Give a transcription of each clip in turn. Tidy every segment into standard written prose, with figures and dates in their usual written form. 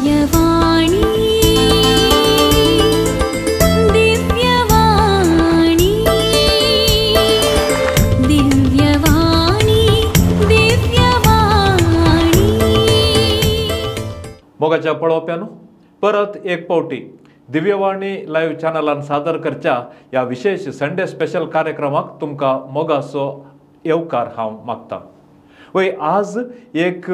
दिव्यवाणी दिव्यवाणी दिव्यवाणी दिव्यवाणी। मोगाच्या पळोवप्यानो, परत एक पावटी दिव्यवाणी लायव्ह चॅनलान सादर करच्या ह्या विशेष संडे स्पेशल कार्यक्रमाक तुमकां मोगाचो येवकार हांव मागता। वय आज एक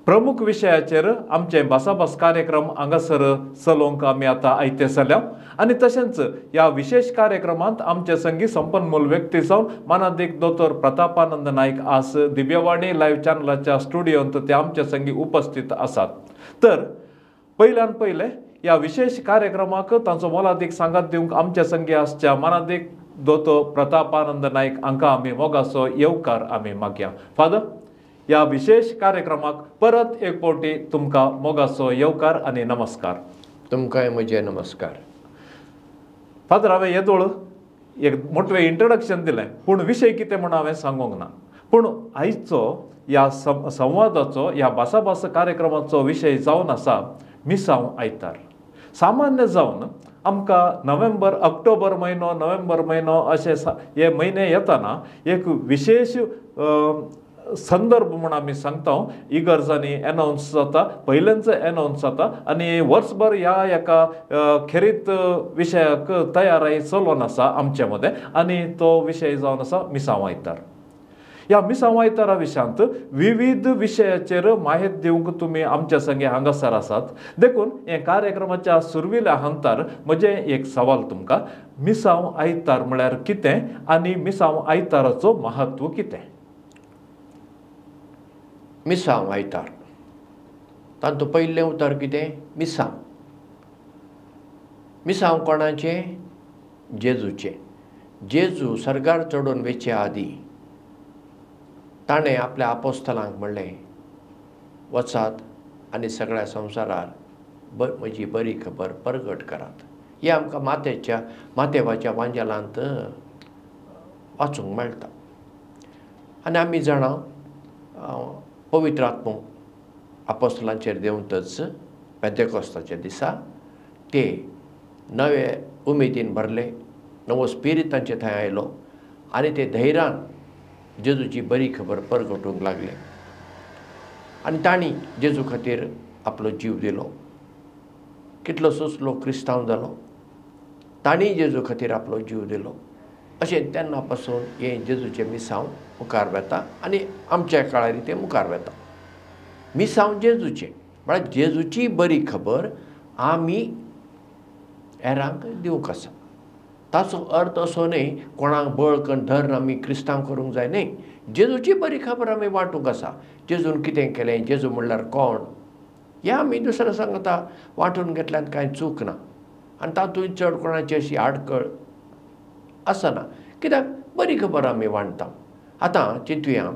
प्रमुख विशयाचेर आमचे भासाभास कार्यक्रम हांगासर चलोवंक आमी आतां आयते जाल्या आनी तशेंच ह्या विशेष कार्यक्रमांत आमचे संगी संपन्मूल व्यक्ती जावन मानादीक दोतोर प्रतापानंद नायक आज दिव्यवाणी लायव्ह चॅनलाच्या स्टुडियोंत ते आमचे संगी उपस्थित आसात। तर पयल्यान पयले ह्या विशेष कार्यक्रमाक तांचो मोलादीक सांगात दिवंक आमचे संगी आसच्या मानादीक दोतोर प्रतापानंद नायक हांकां आमी मोगाचो येवकार आमी मागया। फादर, ह्या विशेष कार्यक्रमाक परत एक फावटी तुमकां मोगाचो येवकार आनी नमस्कार। तुमकांय म्हजे नमस्कार। फादर, हांवें येदोळ एक मोटवें इंट्रोडक्शन दिलें पूण विशय कितें म्हूण हांवें सांगूंक ना, पूण आयचो ह्या संवादाचो ह्या भासाभास कार्यक्रमाचो विशय जावन आसा मिसांव आयतार। सामान्य जावन आमकां नोव्हेंबर ऑक्टोबर म्हयनो नोव्हेंबर म्हयनो अशे हे म्हयने येतना एक विशेष संदर्भ म्हूण आमी सांगता। इगर्जांनी एनावन्स जाता, पयल्यांच एनावन्स जाता आनी वर्सभर ह्या एका खेरीत विशयाक तयाराय चलोवन आसा आमचे मदें आनी तो विशय जावन आसा मिसांव आयतार। ह्या मिसांव आयतारा विशयांत विविध विशयाचेर माहिती दिवंक तुमी आमच्या संगे हांगासर आसात, देखून हे कार्यक्रमाच्या सुरविल्या हंतार म्हजें एक सवाल तुमकां, मिसांव आयतार म्हळ्यार कितें आनी मिसांव आयताराचो महत्व कितें? मिसांव आयतार तांतूं पयलें उतर कितें? मिसांव। मिसांव कोणाचें? जेजूचें। जेजू सर्गार चडोवन वेचे आदीं ताणें आपल्या आपोस्तलांक म्हणलें, वचात आनी सगळ्या संवसारार म्हजी बरी खबर परगट करात। हें आमकां मातेवाच्या वांजेलांत वाचूंक मेळटा। आनी आमी जाणा पवित्र आत्मो आपोस्तलांचेर देंवतच पेंतेकोस्ताच्या दिसा ते नवे उमेदीन भरले, नवो स्पिरीत तांचे थंय आयलो आनी ते धैर्यान जेजूची बरी खबर परगटूंक लागले आनी तांणी जेजू खातीर आपलो जीव दिलो। कितलोसोच लोक क्रिस्तांव जालो, तांणी जेजू खातीर आपलो जीव दिलो। अशें तेन्ना पासून हें जेजूचें मिसांव मुखार वेता आनी आमच्या काळार तें मुखार वेता। मिसांव जेजूचें म्हळ्यार जेजूची बरी खबर आमी हेरांक दिवंक आसा। ताचो अर्थ असो न्हय कोणाक बळ करून धरून आमी क्रिस्तांव करूंक जाय न्हय, जेजूची बरी खबर आमी वांटूंक आसा। जेजून कितें केलें, जेजू म्हणल्यार कोण, हें आमी दुसऱ्या सांगता वांटून घेतल्यान कांय चूक ना आनी तातूंत चड कोणाची अशी आडखळ आसना, कित्याक बरी खबर आमी वांट्टा। आतां चिंतुया,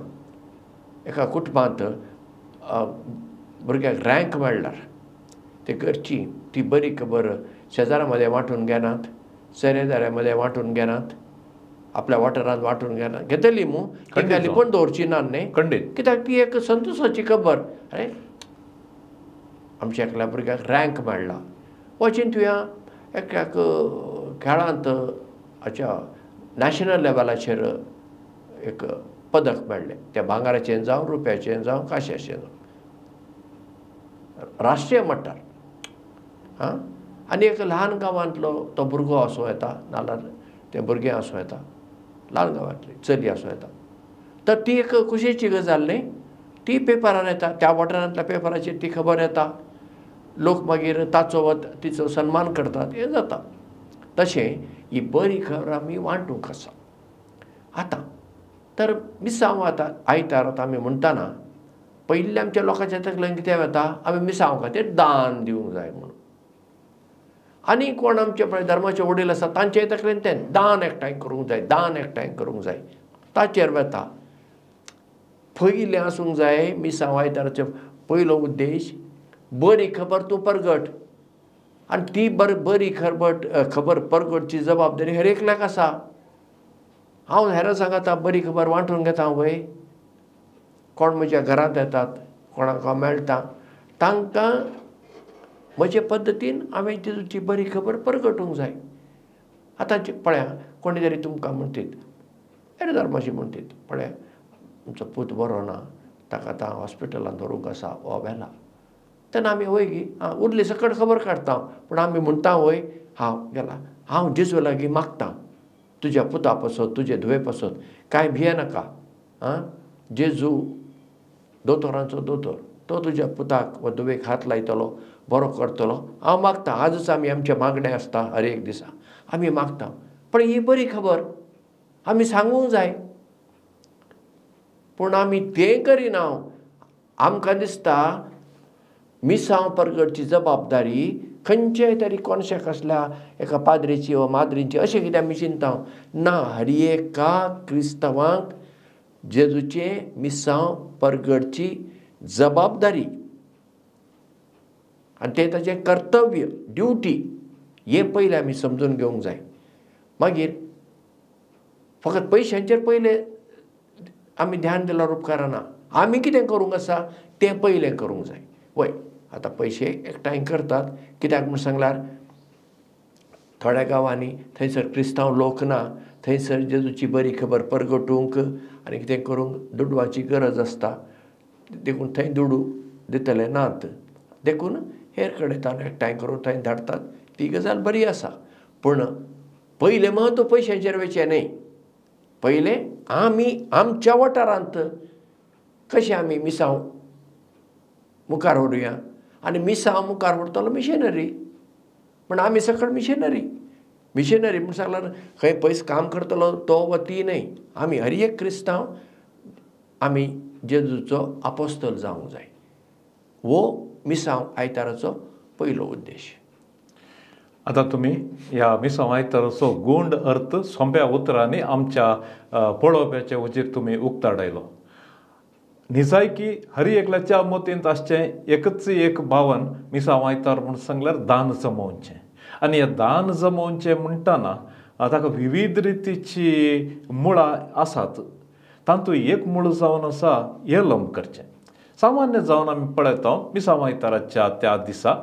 एका कुटुंबांत भुरग्याक रँक मेळ्ळ्यार ते घरची ती बरी खबर शेजारा मदें वांटून घेनात, सेरेदाऱ्या मदें वांटून घेनात, आपल्या वाठारांत वांटून घेनात, घेतली मू तांकां लिपोवन दवरची ना न्हय, कित्याक ती एक संतोशाची खबर। अरे आमच्या एकल्या भुरग्याक रँक मेळ्ळा। वा चिंतुया एकल्याक खेळांत हाच्या नॅशनल लेवलाचेर एक पदक मेळ्ळें, तें भांगराचें जावं रुप्याचें जावं कांश्याचें जावं, राष्ट्रीय मट्टार। आं, आनी एक ल्हान गांवांतलो तो भुरगो आसूं येता, नाल्यार तें भुरगें आसूं येता, ल्हान गांवांतली चली आसूं येता, तर ती एक खुशयेची गजाल न्हय, ती पेपरार येता, त्या वाठारांतल्या पेपराचेर ती खबर येता, लोक मागीर ताचो वा तिचो सन्मान करतात, हें जाता। तशें ही बरी खबर आमी वांटूंक आसा। आतां तर मिसांव आतां आयतार आतां आमी म्हणटाना पयलीं आमच्या लोकांच्या तकलेन कितें वता, आमी मिसांव खातीर दान दिवंक जाय म्हणून। आनी कोण आमचे पळय धर्माचे वडील आसा तांचे तकलेन तें दान एकठांय करूंक जाय, दान एकठांय करूंक जाय, ताचेर वता। पयलें आसूंक जाय मिसांव आयताराचो पयलो उद्देश बरी खबर तूं परगट, आनी ती बरी खबर परगटची जबाबदारी हर एकल्याक आसा। हांव हेरां सांगता बरी खबर वांटून घेता वय, कोण म्हज्या घरांत येतात, कोणाक हांव मेळटा, तांकां म्हजे पद्दतीन हांवें जेजूची बरी खबर परगटूंक जाय. आतां पळया कोणी तरी तुमकां म्हणटीत, हेर धर्माची म्हणटीत, पळया आमचो पूत बरो ना, ताका आतां हॉस्पिटलांत व्हरूंक आसा वा व्हेला, तेन्ना आमी वय गी आं उरली सकट खबर काडटा, पूण आमी म्हणटा वय हांव गेला, हांव जेजू लागीं मागता तुज्या पुता पासत, तुजे धुवे पासत, कांय भियेनाका. आं जेजू दोतोरांचो दोतोर, तो तुज्या पुताक वा धुवेक हात लायतलो, बरो करतलो. हांव मागता, आजच आमी आमचें मागणें आसता हर एक दिसा आमी मागता, पण ही बरी खबर आमी सांगूंक जाय. पूण आमी तें करिना. आमकां दिसता मिसांव परगटची जबाबदारी खंयच्याय तरी कोनशाक आसल्या एका पाद्रीची वा माद्रीची अशें कितें आमी चिंता. ना, हर एका क्रिस्तांवांक जेजूचें मिसांव परगटची जबाबदारी आनी तें ताचें कर्तव्य, ड्युटी, हें पयलें आमी समजून घेवंक जाय. मागीर फकत पयशांचेर पयलें आमी ध्यान दिल्यार उपकारना, आमी कितें करूंक आसा तें पयलें करूंक जाय. वय आतां पयशे एकठांय करतात कित्याक म्हूण सांगल्यार थोड्या गांवांनी थंयसर क्रिस्तांव लोक ना, थंयसर जेजूची बरी खबर परगटूंक आनी कितें करूंक दुडवाची गरज आसता, देखून थंय दुडू दितले नात, देखून हेर कडेन तांकां एकठांय करून थंय धाडटात. ती गजाल बरी आसा, पूण पयलें म्हत्व पयशांचेर वयचें न्हय. पयलें आमी आमच्या वाठारांत कशें आमी मिसांव मुखार व्हरुया, आनी मिसांव मुखार व्हरतलो मिशनरी, पूण आमी सकट मिशनरी. मिशनरी म्हूण सांगल्यार खंय पयस काम करतलो तो वा ती न्हय, आमी हर एक क्रिस्तांव आमी जेजूचो आपोस्तल जावंक जाय. हो मिसांव आयताराचो पयलो उद्देश. आतां तुमी ह्या मिसांव आयताराचो गूंड अर्थ सोंप्या उतरांनी आमच्या पळोवप्याचे हुजीर तुमी उक्ताडायलो. निजायकी हर एकल्याच्या मतींत आसचें एकच एक भावन मिसांव आयतार म्हूण सांगल्यार दान जमोवचें. आनी हें दान जमोवचें म्हणटना ताका विविध रितीची मुळां आसात, तातूंत एक मूळ जावन आसा येलम करचें. सामान्य जावन आमी पळयता मिसांव आयताराच्या त्या दिसा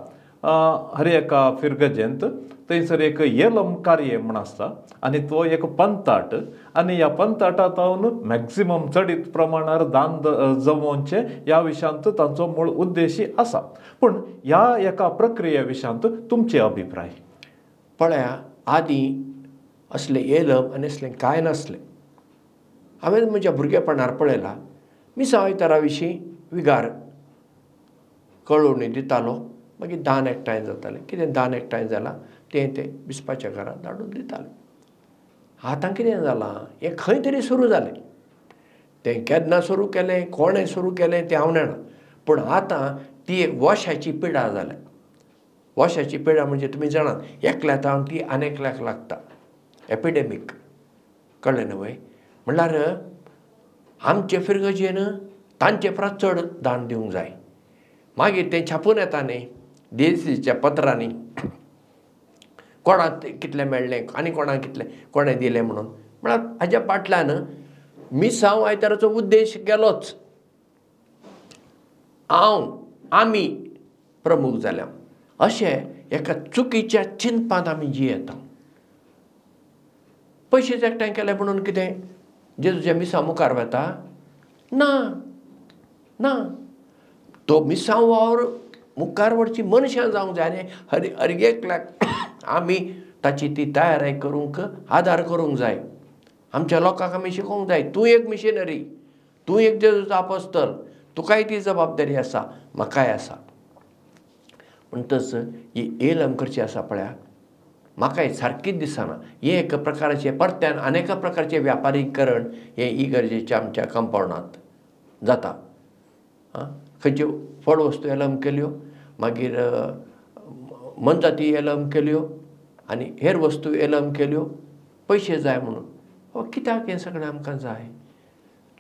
हर एका फिरगजेंत थंयसर एक येलम कार्य म्हूण आसता आनी तो एक पंताट, आनी ह्या पंताटा जावन मॅक्सिमम चडीत प्रमाणार दान जमोवचें ह्या विशयांत तांचो मूळ उद्देश आसा. पूण ह्या एका प्रक्रिये विशयांत तुमचे अभिप्राय? पळया, आदीं असलें येलम आनी असलें कांय नासलें. हांवें म्हज्या भुरगेपणार पळयलां, मिसांव आयतारा विशीं विगार कळोवणी दितालो, मागीर दान एकठांय जातालें, कितें दान एकठांय जालां तें तें बिस्पाच्या घरांत धाडून दितालें. आतां कितें जालां, हें खंय तरी सुरू जालें, तें केन्ना सुरू केलें, कोणें सुरू केलें तें हांव जाणा, पूण आतां ती एक वशाची पिडा जाल्या. वशाची पिडा म्हणजे तुमी जाणात, एकल्या तावन ती आनी एकल्याक लागता, एपिडेमीक, कळ्ळें न्हय? म्हणल्यार आमचे फिरगजेन तांचे परस चड दान दिवंक जाय. मागीर तें छापून येता न्ही डीएसीच्या पत्रांनी, कोणाक कितलें मेळ्ळें आनी कोणाक कितलें कोणें दिलें म्हणून. म्हळ्यार हाज्या फाटल्यान मिसांव आयताराचो उद्देश गेलोच. हांव आमी प्रमुख जाल्या अशें एका चुकीच्या चिंतपांत आमी जियेता. पयशे एकठांय केले म्हणून कितें जेजूच्या मिसांव मुखार वता? ना ना, तो मिसांव वावर मुखार व्हरची मनशां जावंक जाय आनी हर हर एकल्याक आमी ताची ती तयारी करूंक आदार करूंक जाय. आमच्या लोकांक आमी शिकोवंक जाय, तूं एक मिशनरी, तूं एक जेजूचो आपोस्तल, तुकाय ती जबाबदारी आसा, म्हाकाय आसा. म्हणटच ही येलम करची आसा पळया, म्हाकाय सारकीच दिसना. हें एक प्रकाराचें परत्यान अनेका प्रकारचें व्यापारीकरण हें इगर्जेच्या आमच्या कंपावंडांत जाता. आं, खंयच्यो फळ वस्तू येलम केल्यो, मागीर मनजाती येलम केल्यो आनी हेर वस्तू येलम केल्यो, पयशे जाय म्हणून. कित्याक हें सगळें आमकां जाय?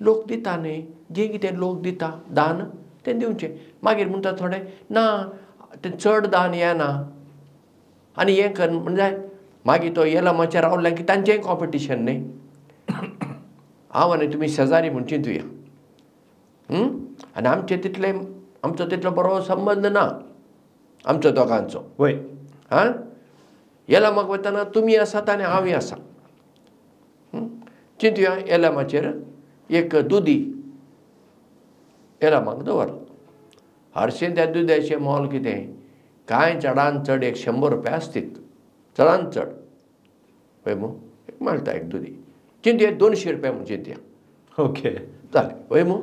लोक दिता न्ही, जें कितें लोक दिता दान तें दिवचें. मागीर म्हणटा थोडे ना तें चड दान येना आनी हें कर म्हणजे मागीर तो येलमाचेर रावल्यार की तांचेंय कॉम्पिटिशन न्ही. हांव आनी तुमी शेजारी म्हण चिंतुया, आनी आमचे तितले आमचो तितलो बरो संबंद ना आमचो दोगांचो. वय हां, येलामाक वतना तुमी आसात आनी हांवूय आसा. चिंतया येलामाचेर एक दुदी येलामाक दवर. हरशीं त्या दुद्याचें मोल कितें, कांय चडान चड एक 100 रुपया आसतीत, चडान चड. पळय मू, एक मेळटा एक दुदी. चिंतया 200 रुपया म्हूण चिंतया. ओके जालें. वय मू,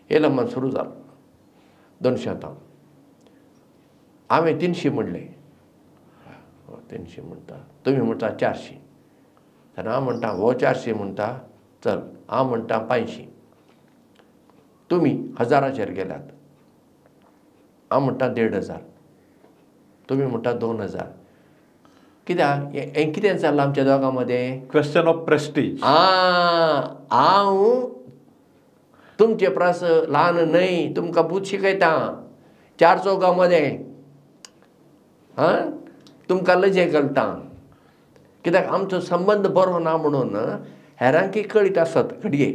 येलामान सुरू जालो 200. हांव हांवें 300 म्हणलें. 300 म्हणटा, तुमी म्हणटा 400. तेन्ना हांव म्हणटा हो 400 म्हणटा, चल हांव म्हणटा 500. तुमी 1000 गेल्यात, हांव म्हणटा 1500, तुमी म्हणटा 2000. कित्याक हें कितें चल्लां आमच्या दोगां मदें? Question of prestige. आं, हांव तुमचे परस ल्हान न्हय, तुमकां बूद शिकयता 4 चौगां मदें. आं, तुमकां लजे घालता कित्याक आमचो संबंद बरो ना म्हणून हेरांकी कळीत आसत घडये.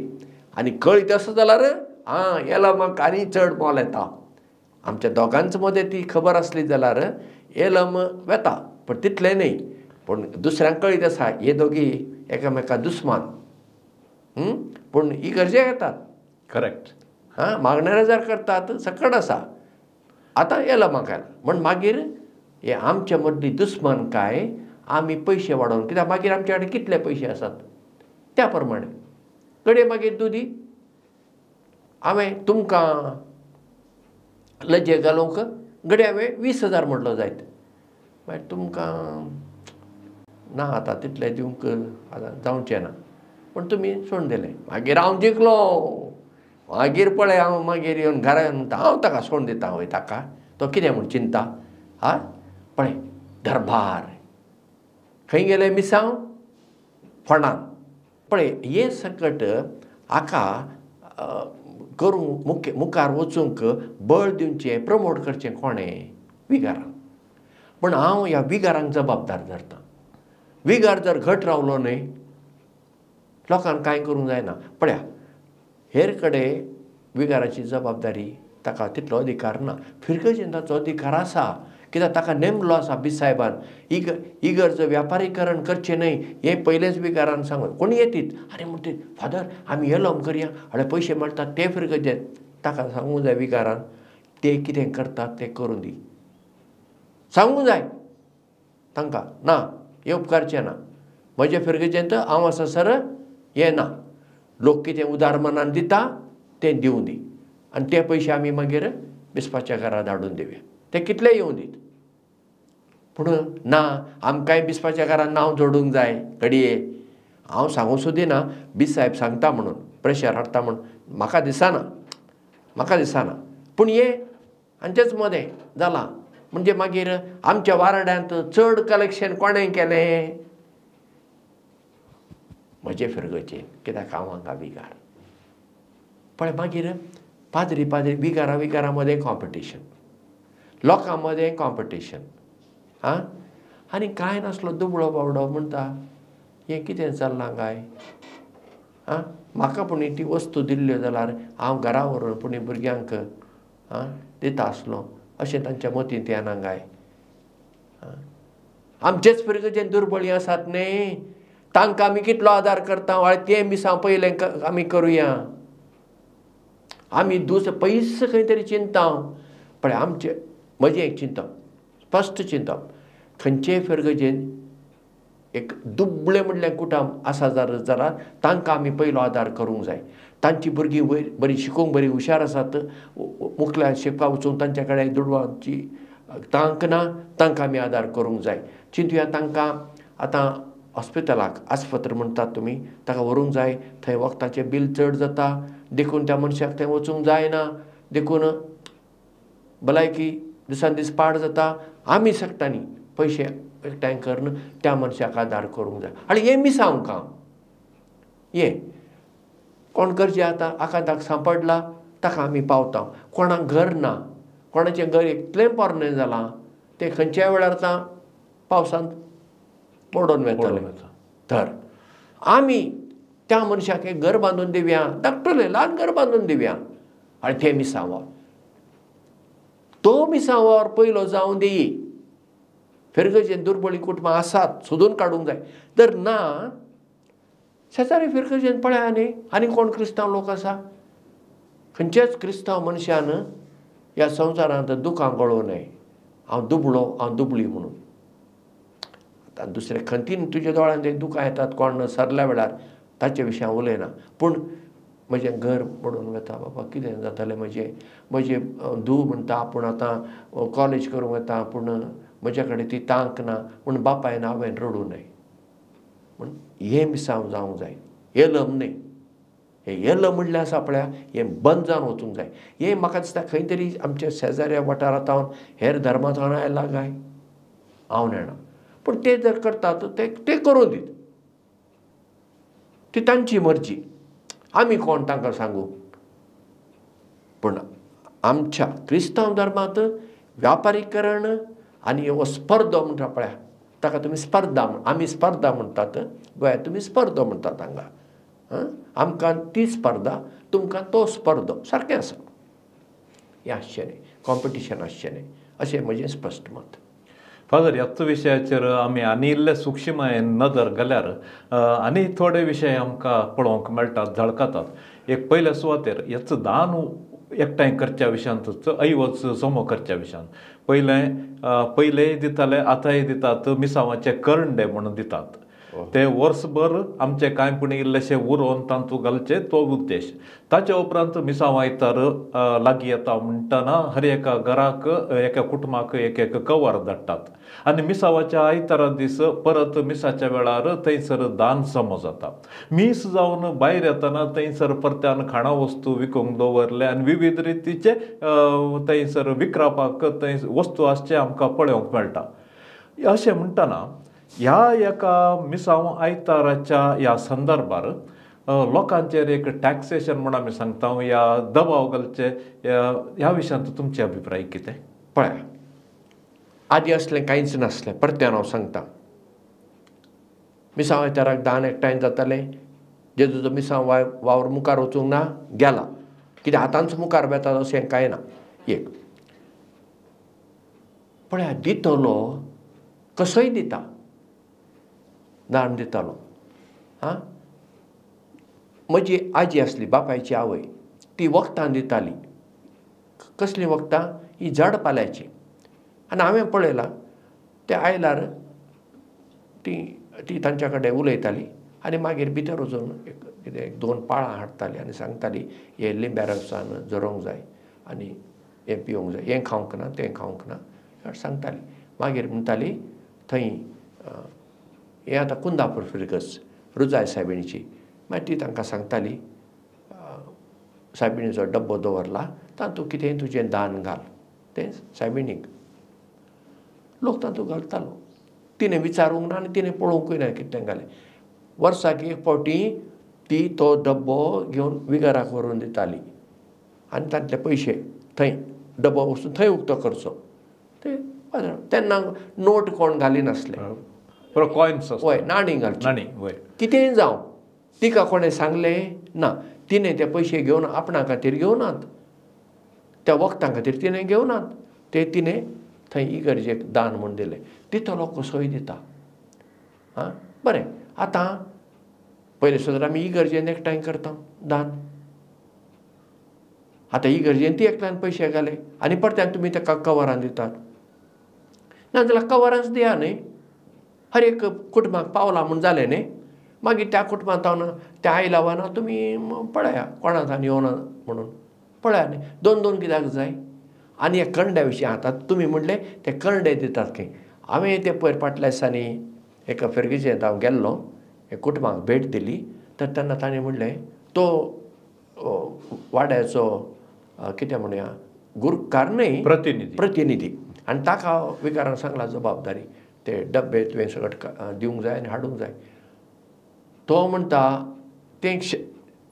आनी कळीत आसत जाल्यार आं येलमाक आनी चड मोल येता. आमच्या दोगांच मदें ती खबर आसली जाल्यार येलम वेता, पूण तितलें न्हय. पूण दुसऱ्यांक कळीत आसा हे दोगी एकामेका दुस्मान, पूण ही गरजेक येतात. करेक्ट. हां, मागण्या जर करतात सकट आसा. आतां येलमाक आयला म्हण मागीर हे आमच्या मदली दुस्मान काय आमी पयशे वाडोवन, कित्याक मागीर आमच्या कडेन कितले पयशे आसात त्या प्रमाणे घडये मागीर दुदी हांवें तुमकां लजे घालूंक घडये हांवें 20,000 म्हणलो जायत. मागीर तुमकां ना आतां तितले दिवंक आतां जावचें ना, पूण तुमी सोडून दिलें. मागीर हांव जिखलो. मागीर पळय हांव मागीर येवन घरा येवन म्हणटा हांव ताका सोडून दिता. वय ताका तो कितें म्हूण चिंता. हा पळय दरबार खंय गेलें मिसांव फोंडान. पळय हें सकट हाका करूंक मुखार वचूंक बळ दिवचें, प्रमोट करचें कोणें? विगारान. पूण हांव ह्या विगारांक जबाबदार धरता. विगार जर घट रावलो न्हय, लोकांक कांय करूंक जायना. पळया हेर कडेन विगाराची जबाबदारी ताका तितलो अधिकार ना. फिरगजेन ताचो अधिकार आसा कित्याक ताका नेमलो आसा बीस साहेबान. इगर्ज व्यापारीकरण करचें न्हय हें पयलेंच विगारान सांगून. कोण येतीत आनी म्हणटीत फादर आमी येलोम करया, हाडे पयशे मेळटात ते फिरगजेन. ताका सांगूंक जाय विगारान ते कितें करतात तें करूं दी. सांगूंक जाय तांकां ना हें उपकारचें ना, म्हजे फिरगजेन तर हांव आसा सर हें ना. लोक कितें उदार मनान दिता तें दिवं दी आनी ते पयशे आमी मागीर बिस्पाच्या घरा धाडून दिवया, ते कितले येवं दीत. पूण ना आमकांय बिस्पाच्या घरान नांव जोडूंक जाय. घडये हांव सांगूं सुदिना बीस साहेब सांगता म्हणून, प्रेशर हाडटा म्हणून म्हाका दिसना, म्हाका दिसना. पूण हें हांचेच मदें जालां. म्हणजे मागीर आमच्या वाराड्यांत चड कलेक्शन कोणें केलें? म्हजे फिरगजेन. कित्याक हांव हांगा विगार. पळय मागीर पाद्री पाद्री विगारा विगारा मदें कॉम्पिटिशन, लोकां मदें कॉम्पिटिशन. आं, आनी कांय नासलो दुबळो बावडो म्हणटा हें कितें चल्लां काय? आं, म्हाका पूण ती वस्तू दिल्ल्यो जाल्यार हांव घरा व्हरून पूण भुरग्यांक आं दिता आसलो अशें तांच्या मतींत येना काय? आमचेच फिरगजेन दुर्बळी आसात न्ही, तांकां आमी कितलो आदार करता. आनी तें मिसांव पयलें आमी करुया. आमी दुसरे पयस खंय तरी चिंता. पळय आमचें म्हजें एक चिंतप, स्पश्ट चिंतप, खंयचेय फिरगजेन एक दुबळें म्हणलें कुटुंब आसा जाल्यार तांकां आमी पयलो आदार करूंक जाय. तांची भुरगीं वयर बरीं शिकूंक बरीं हुशार आसात, मुखल्या शिकपाक वचूंक तांच्या कडेन दुडवांची तांक ना, तांकां आमी आदार करूंक जाय. चिंतुया तांकां आतां हॉस्पिटलाक आस्पत्र म्हणटात तुमी, ताका व्हरूंक जाय. थंय वखदाचें बील चड जाता देखून त्या मनशाक थंय वचूंक जायना, देखून भलायकी दिसान दीस पाड जाता. आमी सगळ्यांनी पयशे एकठांय करून त्या मनशाक आदार करूंक जाय. आनी हें मिसांव काम हें कोण गरजे आतां आकांताक सांपडला ताका आमी पावता. कोणाक घर ना, कोणाचें घर इतलें पोरणें जालां तें खंयच्याय वेळार आतां पावसांत मोडून वेतलें. तर आमी त्या मनशाक एक घर बांदून दिवया, धाकटुलें ल्हान घर बांदून दिवया आनी तें मिसांव. तो मिसांव वावर पयलो जावं दी. फिरगजेन दुर्बळी कुटुंबां आसात सोदून काडूंक जाय. तर ना शेजारी फिरगजेन पळया न्ही आनी कोण क्रिस्तांव लोक आसा. खंयच्याच क्रिस्तांव मनशान ह्या संवसारांत दुकां गळोवं नये, हांव दुबळो हांव दुबळी म्हणून. आतां दुसरे खंतीन तुज्या दोळ्यान ते दुकां येतात कोण सरल्या वेळार ताचे विशीं हांव उलयना, पूण म्हजें घर पडून वता बाबा कितें जातलें म्हजें, म्हजें धूव म्हणटा आपूण आतां कॉलेज करूंक वता पूण म्हज्या कडेन ती तांक ना, पूण बापायन आवयन रडूं नये म्हण हें मिसांव जावंक जाय. येलम न्ही, हें येलम म्हणल्यार आसा पळया हें बंद जावन वचूंक जाय. हें म्हाका दिसता खंय तरी आमच्या शेजाऱ्या वाठारांत हेर धर्मांत आयला काय हांव नेणा, पूण ते जर करतात ते करूं दीत, ती तांची मर्जी, आमी कोण तांकां सांगू. पूण आमच्या क्रिस्तांव धर्मांत व्यापारीकरण आनी हो स्पर्धो म्हणटा पळया ताका तुमी स्पर्धा, आमी स्पर्धा म्हणटात, गोंयांत तुमी स्पर्धो म्हणटात हांगा. आमकां ती स्पर्धा तुमकां तो स्पर्धो सारकें आसा, हें आसचें न्ही, कॉम्पिटिशन आसचें न्ही, अशें म्हजें स्पश्ट मत. फादर ह्याच विशयाचेर आमी आनी इल्ले सुक्षीमायेन नदर घाल्यार आनी थोडे विशय आमकां पळोवंक मेळटात, झळकातात. एक पयल्या सुवातेर ह्याच दान एकठांय करच्या विशयांतच ऐवज जमो करच्या विशयान पयलें पयलेय दिताले आतांय दितात, मिसांवाचे करंडे म्हणून दितात. ते वर्सभर आमचे कांय पूण इल्लेशे उरोवन तांतू घालचे तो उद्देश. ताच्या उपरांत मिसांव आयतार लागीं येता म्हणटना हर एका घराक एका कुटुंबाक एक एक कवर धाडटात आनी मिसावाच्या आयतारा दीस परत मिसाच्या वेळार थंयसर दान जमो जाता. मीस जावन भायर येतना थंयसर परत्यान खाणा वस्तू विकूंक दवरले आनी विविध रितीचे थंयसर विकरापाक थंय वस्तू आसचे आमकां पळोवंक मेळटा. अशें म्हणटना ह्या एका मिसांव आयताराच्या ह्या संदर्भार लोकांचेर एक टॅक्सेशन म्हूण आमी सांगता ह्या दबाव घालचे ह्या विशयांत तुमचे अभिप्राय कितें? पळया आदी असलें कांयच नासलें. परत्यान हांव सांगता, मिसांव आयताराक दान एकठांय जातालें, जेजूचो मिसांव वावर मुखार वचूंक ना गेला, कित्याक आतांच मुखार वेता अशें कांय ना. एक पळया दितलो कसोय दिता, दान दितालो. आं म्हजी आजी आसली बापायची आवय, ती वखदां दिताली. कसलीं वखदां? ही झाड पाल्याची. आनी हांवें पळयलां ते आयल्यार ती ती तांच्या कडेन उलयताली आनी मागीर भितर वचून एक कितें दोन पाळां हाडटाली आनी सांगताली हें लिंब्या रसान झरोवंक जाय आनी हें पिवंक जाय, हें खावंक ना तें खावंक ना सांगताली. मागीर म्हणटाली थंय हें आतां कुंदापूर फिरगज रुजाय सायबिणीची, मागीर ती तांकां सांगताली सायबिणीचो डब्बो दवरला तातूंत कितें तुजें दान घाल, तें सायबिणीक. लोक तातूंत घालतालो, तिणें विचारूंक ना आनी तिणें पळोवंकूय ना कितें घालें. वर्साक एक फावटी ती तो डब्बो घेवन विगाराक व्हरून दिताली आनी तांतले पयशे थंय डब्बो वचून थंय उक्तो करचो. ते तेन्ना नोट कोण घालिनासले, कॉयन्स हय नाणी घालची, नाणी वय कितेंय जावं. तिका कोणें सांगलें ना, तिणें ते पयशे घेवन आपणा खातीर घेवनात, त्या वखदां खातीर तिणें घेवनात, ते तिणें थंय इगर्जेक दान म्हूण दिलें. तितलो कसोय दिता. आं बरें, आतां पयलें सुद्दां आमी इगर्जेन एकठांय करता दान, आतां इगर्जेन ती एकल्यान पयशे घाले आनी परत्यान तुमी ताका कवरां दितात, नाजाल्यार कवरांच दिया न्ही, हर एक कुटुंबाक पावला म्हूण जालें न्ही. मागीर त्या कुटुंबांत त्या आयला ना तुमी पळया कोणाक येवना म्हणून पळया न्ही, दोन दोन कित्याक जाय. आनी ह्या करंड्या विशीं आतां तुमी म्हणलें ते करंडे दितात खंय. हांवें ते पयर फाटल्या दिसांनी एका फिरगजेंत हांव गेल्लो, एक कुटुंबाक भेट दिली, तर तेन्ना ताणें म्हणलें तो वाड्याचो कितें म्हणया गुरकार न्ही, प्रतिनिधी, प्रतिनिधी, आनी ताका विकारान सांगला जबाबदारी ते डब्बे तुवें सगळें दिवंक जाय आनी हाडूंक जाय. तो म्हणटा तें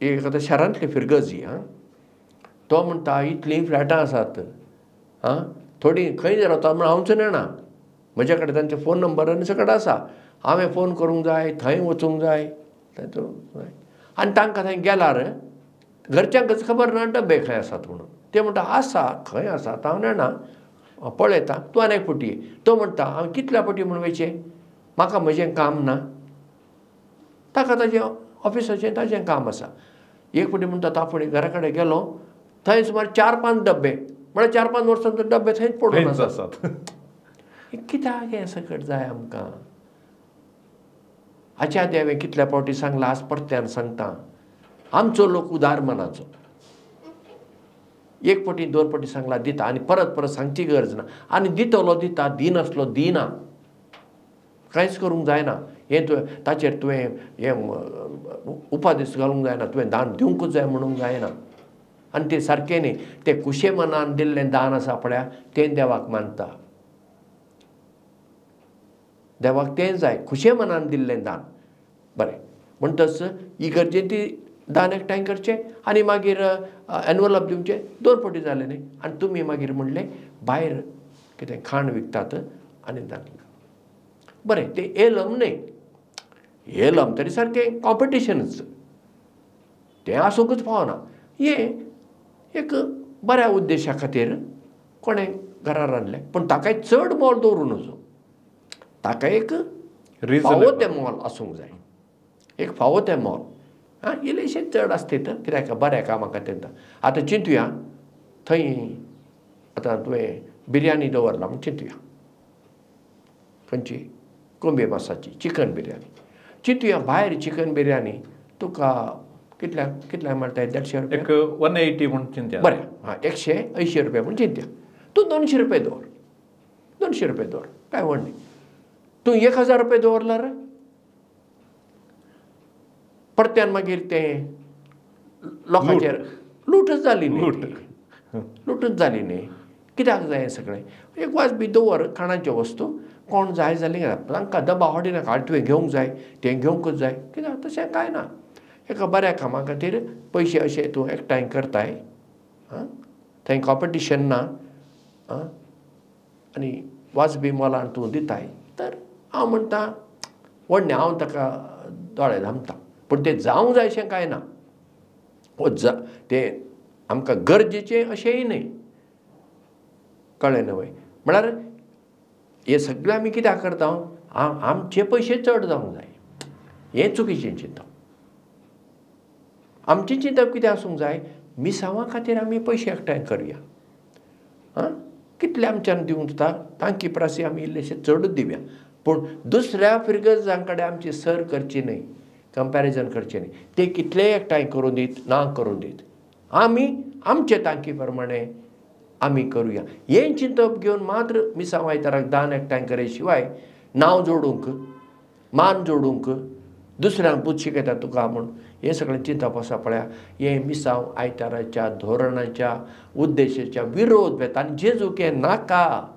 एक आतां शारांतली फिरगज ही. आं तो म्हणटा इतलीं फ्लॅटां आसात, आं थोडीं खंय रावता म्हण हांवच नेणा, म्हज्या कडेन तांचे फोन नंबर आनी सगळें आसा, हांवें फोन करूंक जाय, थंय वचूंक जाय. आनी तांकां थंय गेल्यार घरच्यांकच खबर ना डब्बे खंय आसात म्हणून. ते म्हणटा आसा, खंय आसा हांव नेणा, पळयता तूं आनी एक फावटी. तो म्हणटा हांव कितल्या फावटी म्हूण वयचें, म्हाका म्हजें काम ना. ताका ताजें ऑफिसाचें ताजें काम आसा. एक फावटी म्हणटा तो आपूण घरा कडेन गेलो, थंय सुमार 4-5 डब्बे, म्हळ्यार 4-5 वर्सांचो डब्बे थंयच पडून आसात. कित्याक हें सकट जाय आमकां? हाच्या आदी हांवें कितल्या फावटी सांगलां, आज परत्यान सांगता, आमचो लोक उदार मनाचो. एक फावटी 2 फावटी सांगला दिता आनी परत परत सांगची गरज ना. आनी दितलो दिता, दिनासलो दिना, कांयच करूंक जायना. हें तुवें ताचेर तुवें हें उपादेश घालूंक जायना, तुवें दान दिवंकूच जाय म्हणूंक जायना. आनी तें सारकें न्ही. तें खुशे मनान दिल्लें दान आसा पळया, तें देवाक मानता. देवाक तें जाय, खुशे मनान दिल्लें दान. बरें, म्हणटच इगर्जेन ती दान एकठांय करचें आनी मागीर एनवलप दिवचें, 2 फावटी जालें न्ही. आनी तुमी मागीर म्हणलें भायर कितें खाण विकतात आनी दान. बरें, तें एलम न्ही, एलम तरी सारकें कॉम्पिटिशनच, तें आसूंकच फावना. हें एक बऱ्या उद्देशा खातीर कोणें घरा रांदलें, पूण ताकाय चड मोल दवरूं नजो. ताका एक फावो तें मोल आसूंक जाय, एक फावो तें मोल. आं, इल्लेशें चड आसता तर कित्याक बऱ्या कामा खातीर. आतां चिंतुया, थंय आतां तुवें बिरयानी दवरला म्हूण चिंतुया, खंयची कोंबये मासाची चिकन बिरयानी चिंतुया. भायर चिकन बिरयानी तुका कितल्या कितल्या मेळटा? 150 रुपया, एक 180 म्हूण चिंतया. बरें, आं, 180 रुपया म्हूण चिंतया. तूं 200 रुपया दवर, 200 रुपया दवर, कांय व्हड न्ही. तूं 1000 रुपया दवरल्यार परत्यान मागीर तें लोकांचेर लूटच जाली न्ही, लूटच जाली न्ही. कित्याक जाय सगळें? एक वाजबी दवर खाणाच्यो वस्तू, कोण जाय जाल्यार तांकां दबाव हाडिनाका, आनी तुवें घेवंक जाय तें घेवंकूच जाय, कित्याक तशें कांय ना. एका बऱ्या कामा खातीर पयशे अशे तूं एकठांय करताय, आं, थंय कॉम्पिटिशन ना, आं, आनी वाजबी मोलान तूं दिताय, तर हांव म्हणटा व्हड न्ही, हांव ताका दोळे धांपता. पूण तें जावंक जाय अशें कांय ना, तें आमकां गरजेचें अशेंय न्हय. कळ्ळें न्हय? म्हळ्यार हें सगळें आमी कित्याक करता? आमचे पयशे चड जावंक जाय, हें चुकीचें चिंतप. आमचें चिंतप कितें आसूंक जाय? मिसांवा खातीर आमी पयशे एकठांय करुया, आं, कितले आमच्यान दिवंक जाता तांकी प्रासी आमी इल्लेशे चडूच दिवया, पूण दुसऱ्या फिरगर्जां कडेन आमची सर करची न्हय, कंपॅरिजन करचें न्हय. ते कितलेय एकठांय करूं दीत ना करूं दीत, आमी आमचे तांकी प्रमाणे आमी करुया. हें चिंतप घेवन मात्र मिसांव आयताराक दान एकठांय करे शिवाय नांव जोडूंक, मान जोडूंक, दुसऱ्यांक पूत शिकयता तुका म्हूण, हें सगळें चिंतप आसा पळया, हें मिसांव आयताराच्या धोरणाच्या उद्देशाच्या विरोध वेता. आनी जेजूक हें नाका.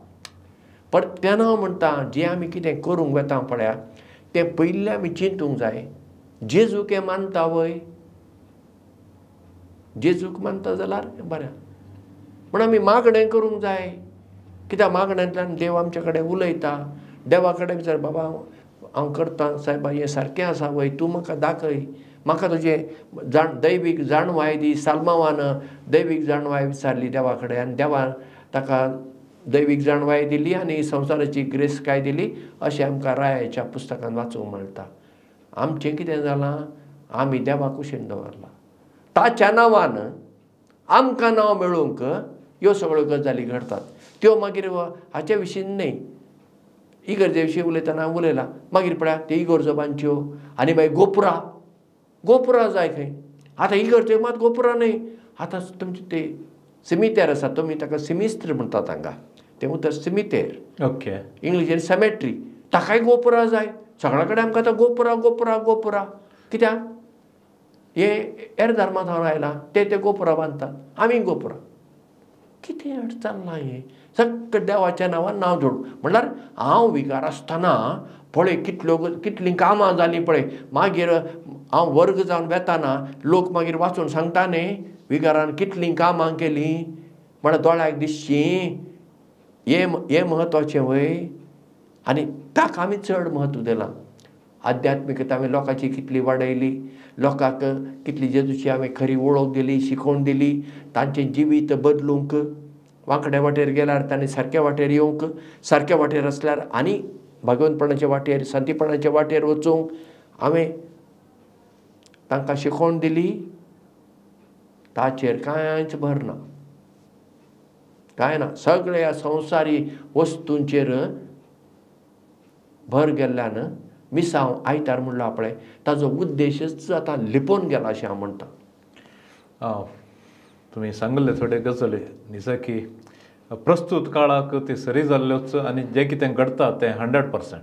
परत्यान हांव म्हणटा, जें आमी कितें करूंक वेता पळया तें पयलीं आमी चिंतूंक जाय. जेजूक हें मानता वय? जेजूक मानता जाल्यार बरें, पूण आमी मागणें करूंक जाय. कित्याक मागण्यांतल्यान देव आमचे कडेन उलयता. देवा कडेन विचार, बाबा हांव करतां सायबा, हें सारकें आसा वय? तूं म्हाका दाखय, म्हाका तुजें जाण दैवीक जाणवाय दी. साल्मावान दैवीक जाणवाय विचारली देवा कडेन, आनी देवान ताका दैवीक जाणवाय दिली आनी संवसाराची ग्रेसकाय दिली, अशें आमकां रायाच्या पुस्तकान वाचूंक मेळटा. आमचें कितें जालां? आमी देवा कुशीन दवरलां. ताच्या नांवान आमकां नांव मेळूंक ह्यो सगळ्यो गजाली घडटात. त्यो मागीर हाचे विशीं न्हय, इगर्जे विशीं उलयतना उलयलां, मागीर पळया ते इगर्जो बांदच्यो आनी मागीर गोपुरां, गोपुरां जाय खंय. आतां इगर्जेक मात गोपुरां न्हय, आतां तुमचे ते सिमितेर आसा, तुमी ताका सिमिस्त्र म्हणटात हांगा, तें उतर सिमितेर, ओके, इंग्लिशीन सेमेट्री, ताकाय गोपुरां जाय. सगळ्या कडेन आमकां आतां गोपुरां गोपुरां गोपुरां. कित्याक? हे हेर धर्मांत हांव आयलां, ते ते गोपुरां बांदतात, आमी गोपुरां. कितें अडचण ना हें? सगळें देवाच्या नांवान नांव जोडूं. म्हणल्यार हांव विगार आसतना पळय कितल्यो कितलीं कामां जालीं पळय. मागीर हांव वर्ग जावन वेताना लोक मागीर वाचून सांगता न्ही, विगारान कितलीं कामां केलीं म्हळ्यार दोळ्याक दिसचीं. हें म्हत्वाचें वय? आनी ताका आमी चड म्हत्व दिलां. आध्यात्मिकता आमी लोकांची कितली वाडयली, लोकांक कितली जेजूची आमी खरी वळख दिली, शिकोवन दिली, तांचें जिवीत बदलूंक. वांकड्या वाटेर गेल्यार तांणी सारक्या वाटेर येवंक, सारक्या वाटेर आसल्यार आनी भगवंतपणाचे वाटेर, सांतीपणाचे वाटेर वचूंक हांवें तांकां शिकोवण दिली. ताचेर कांयच भर ना, कांय ना. सगळ्या संवसारी वस्तूंचेर भर गेल्ल्यान मिसांव आयतार म्हणलो पळय ताजो उद्देशच आतां लिपोवन गेला अशें हांव म्हणटा. तुमी सांगले थोडे गजाली निजाकी प्रस्तूत काळाक ते सरी जाल्ल्योच आनी जें कितें घडटा तें 100%.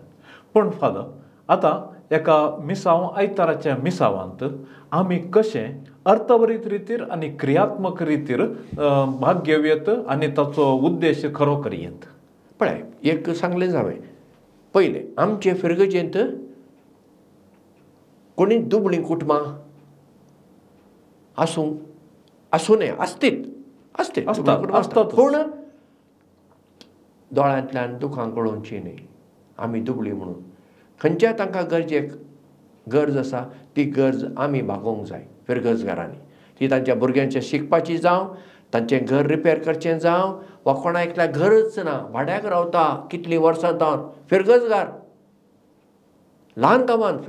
पूण फादर आतां एका मिसांव आयताराच्या मिसांवांत आमी कशें अर्थभरीत रितीर आनी क्रियात्मक रितीर भाग घेवयेत आनी ताचो उद्देश खरो करयेत? पळय एक सांगलें हांवें पयलें, आमचे फिरगजेंत कोणी दुबळीं कुटुंबां आसूं आसूं नये, आसतीत आसतीत आसतात, पूण दोळ्यांतल्यान दुखां गळोवची न्हय आमी दुबळी म्हणून. खंयच्या तांकां गरजेक गरज आसा ती गरज आमी भागोवंक जाय फिरगजगारांनी. ती तांच्या भुरग्यांचें शिकपाची जावं, तांचें घर रिपेर करचें जावं, वा कोणा एकल्या घरच ना, भाड्याक रावता कितलीं वर्सां जावन फिरगजगार. ल्हान गांवांत,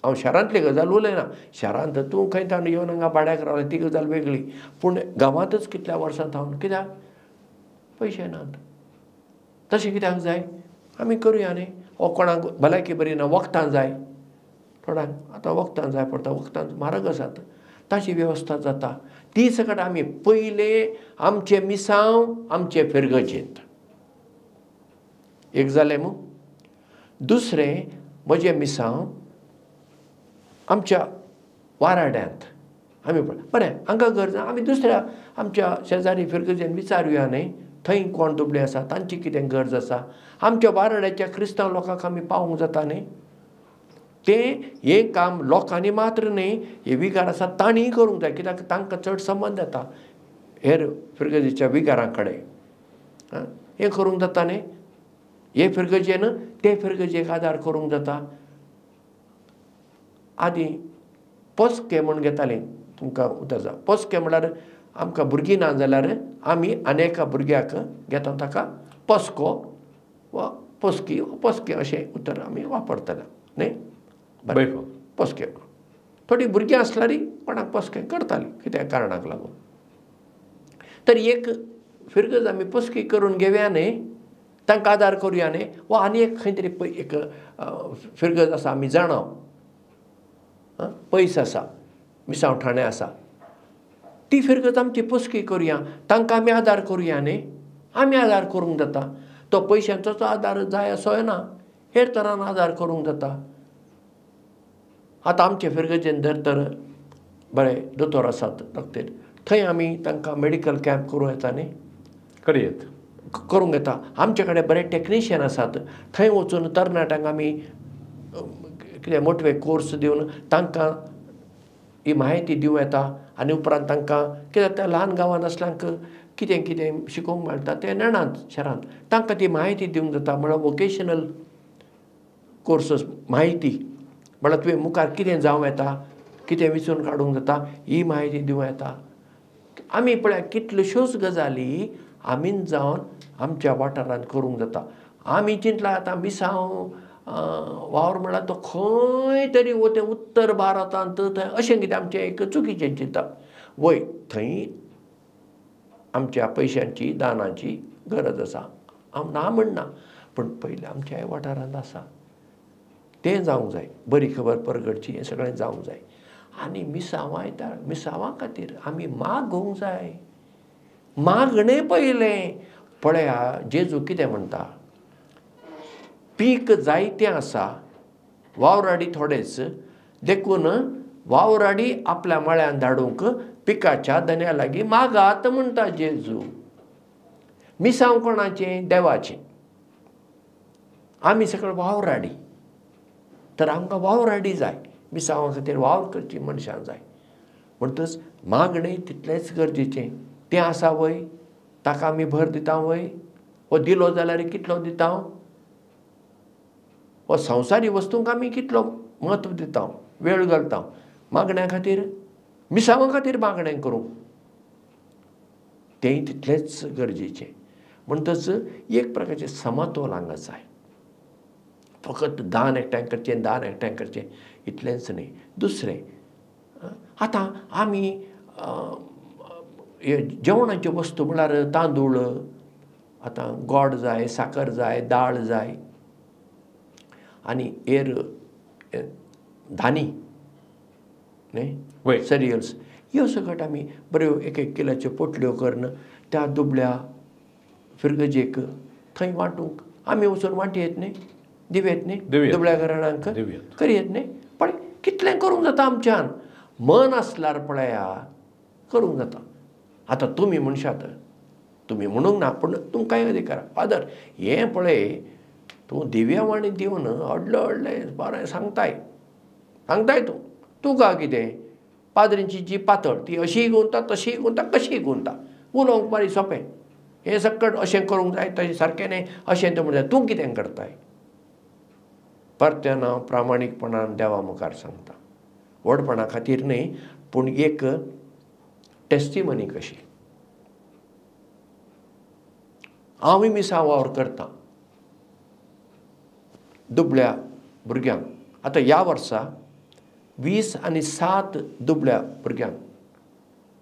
हांव शारांतली गजाल उलयना, शारांत तूं खंय ताणें येवन हांगा भाड्याक रावलें ती गजाल वेगळी, पूण गांवांतच कितल्या वर्सां थावन कित्याक पयशे नात. तशें कित्याक जाय आमी करुया न्ही. ओ कोणाक भलायकी बरी ना, वखदां जाय थोड्यांक, आतां वखदां जाय पडटा, वखदां म्हारग आसात, ताची वेवस्था जाता. ती सकट आमी पयलें आमचें मिसांव आमचे फिरगजेंत एक जालें मू. दुसरें म्हजें मिसांव आमच्या वाराड्यांत आमी बरें हांगा गरज आमी दुसऱ्या आमच्या शेजारी फिरगजेन विचारुया न्ही, थंय कोण दुबळे आसा तांची कितें गरज आसा, आमच्या वाराड्याच्या क्रिस्तांव लोकांक आमी पावोवंक जाता न्ही. तें हें काम लोकांनी मात्र न्ही, हे विगार आसा तांणीय करूंक जाय, कित्याक तांकां चड संबंद येता हेर फिरगजेच्या विगारां कडेन. हें करूंक जाता न्ही, हे फिरगजेन ते फिरगजेक आदार करूंक जाता. आदीं पोसके म्हूण घेतालीं, तुमकां उतर जावं, पोसके म्हळ्यार आमकां भुरगीं ना जाल्यार आमी आनी एका भुरग्याक घेता ताका पोसको वा पोसकी पोसके अशें उतर आमी वापरतले न्ही. बरें, पोसके थोडीं भुरगीं आसल्यार कोणाक पोसके करतालीं कित्या कारणाक लागून. तर एक फिरगज आमी पोसकी करून घेवया न्ही, तांकां आदार करुया न्ही, वा आनी एक खंय तरी एक फिरगज आसा आमी जाणा, पयस आसा, मिसांव ठाणे आसा, ती फिरगज आमची पोसकी करुया, तांकां आमी आदार करुया न्ही. आमी आदार करूंक जाता, तो पयशांचोच आदार जाय असोय ना, हेर तरान आदार करूंक जाता. आतां आमचे फिरगजेन धर तर बरे दोतोर आसात, डॉक्टर, थंय आमी तांकां मेडिकल कॅम्प करूं येता न्ही, करयेत करूंक येता. आमचे कडेन बरे टॅक्निशियन आसात, थंय वचून तरणाट्यांक आमी कितें मोटवे कोर्स दिवन तांकां ही म्हायती दिवं येता. आनी उपरांत तांकां कित्याक त्या ल्हान गांवांत आसल्यांक कितें कितें शिकोवंक मेळटा तें नेणात शारांत, तांकां ती म्हायती दिवंक जाता. म्हळ्यार वोकेशनल कोर्सस म्हायती, म्हळ्यार तुवें मुखार कितें जावं येता, कितें विचून काडूंक जाता, ही म्हायती दिवं येता. आमी पळया कितल्योश्योच गजाली आमीच जावन आमच्या वाठारांत करूंक जाता. आमी चिंतला आतां मिसांव वावर म्हळ्यार तो खंय तरी वते उत्तर भारतांत थंय, अशें कितें आमचें एक चुकीचें चिंतप. वय थंय आमच्या पयशांची दानाची गरज आसा, हांव ना म्हणना, पूण पयलें आमच्या वाठारांत आसा तें जावंक जाय, बरी खबर परगटची, हें सगळें जावंक जाय. आनी मिसांवां येता, मिसांवां खातीर आमी मागोवंक जाय, मागणें पयलें. पळया जेजू कितें म्हणटा, पीक जायतें आसा, वावराडी थोडेच, देखून वावराडी आपल्या मळ्यान धाडूंक पिकाच्या धन्या लागीं मागात म्हणटा जेजू. मिसांव कोणाचें? देवाचें. आमी सगळे वावराडी, तर आमकां वावराडी जाय, मिसांवा खातीर वावर करची मनशां जाय. म्हणटच मागणें तितलेंच गरजेचें. तें आसा वय, ताका आमी भर दिता वय, हो दिलो जाल्यार कितलो दिता, हो संवसारी वस्तूंक आमी कितलो म्हत्व दिता, वेळ घालता मागण्या खातीर, मिसांवा खातीर मागणें करूंक. तेंय तितलेंच गरजेचें. म्हणटच एक प्रकारचें समतोल हांगा जाय. फकत दान एकठांय करचें, दान एकठांय करचें इतलेंच न्हय. दुसरें, आतां आमी जेवणाच्यो वस्तू म्हळ्यार तांदूळ, आतां गोड जाय, साकर जाय, दाळ जाय आनी हेर धानी न्हय, सेरियल्स, ह्यो सगळ्यो आमी बऱ्यो एक एक किलाच्यो पोटल्यो करून त्या दुबळ्या फिरगजेक थंय वांटूंक आमी वचून वांटयेत न्ही, दिवयेत न्ही, दुबळ्या घराण्यांक करयेत न्ही. पळय कितलें करूंक जाता आमच्यान, मन आसल्यार पळया करूंक जाता. आतां तुमी म्हणशात, तुमी म्हणूंक ना पूण तुमकांय अधिकार, फादर हें पळय तूं दिव्यवाणी दिवन व्हडलें व्हडलें बरें सांगताय सांगताय तूं, तुका कितें पाद्रींची जी पातळ ती अशीय गुंता, तशीय गुंता, कशीय गुंता, उलोवंक बारी सोंपें, हें सकट अशें करूंक जाय तशें सारकें न्हय अशें तें म्हणटा, तूं कितें करताय? परत्यान हांव प्रामाणीकपणान देवा मुखार सांगता, व्हडपणा खातीर न्हय पूण एक टेस्टिमनी कशी. हांवूय मिसां वावर करतां दुबळ्या भुरग्यांक. आतां ह्या वर्सा 20 आनी 7 दुबळ्या भुरग्यांक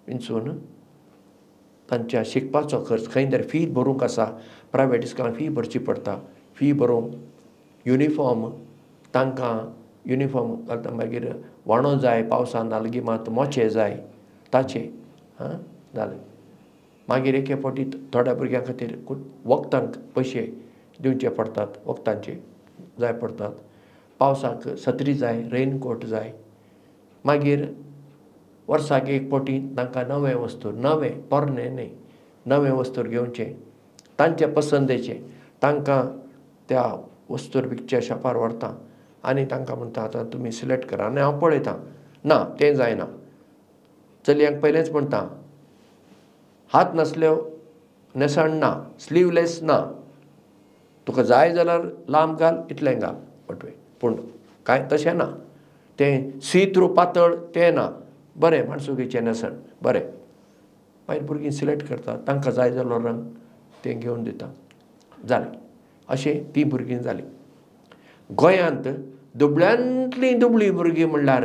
विंचून तांच्या शिकपाचो खर्च, खंय तरी फी भरूंक आसा, प्रायवेट इस्कॉलान फी भरची पडटा, फी भरूंक, युनिफॉर्म, तांकां युनिफॉर्म घालता, मागीर वाणो जाय, पावसान नाल्यार गिमांत मोचे जाय ताचे, आं जालें. मागीर एके फावटी थोड्या भुरग्यां खातीर वखदांक पयशे दिवचे पडटात, वखदांचे जाय पडटात, पावसाक सत्री जाय, रेनकोट जाय. मागीर वर्साक एक फावटी तांकां नवें वस्तू, नवें पोरणें न्हय, नवें वस्तू घेवचें तांचे पसंदेचें, तांकां त्या वस्तूर विकच्या शॉपार व्हरता आनी तांकां म्हणटा आतां तुमी सिलेक्ट करा आनी हांव पळयतां, ना तें जायना. चलयांक पयलेंच म्हणटा हात नासल्यो न्हेसण ना, स्लिवलेस ना, तुका जाय जाल्यार लांब घाल, इतलें घाल पटवे, पूण कांय तशें ना, तें सी थ्रू पातळ तें ना, बरें माणसुगेचें न्हेसण बरें. मागीर भुरगीं सिलेक्ट करता, तांकां जाय जालो रंग तें घेवन दिता, जालें. अशें तीं भुरगीं जालीं. गोंयांत दुबळ्यांतलीं दुबळीं भुरगीं म्हणल्यार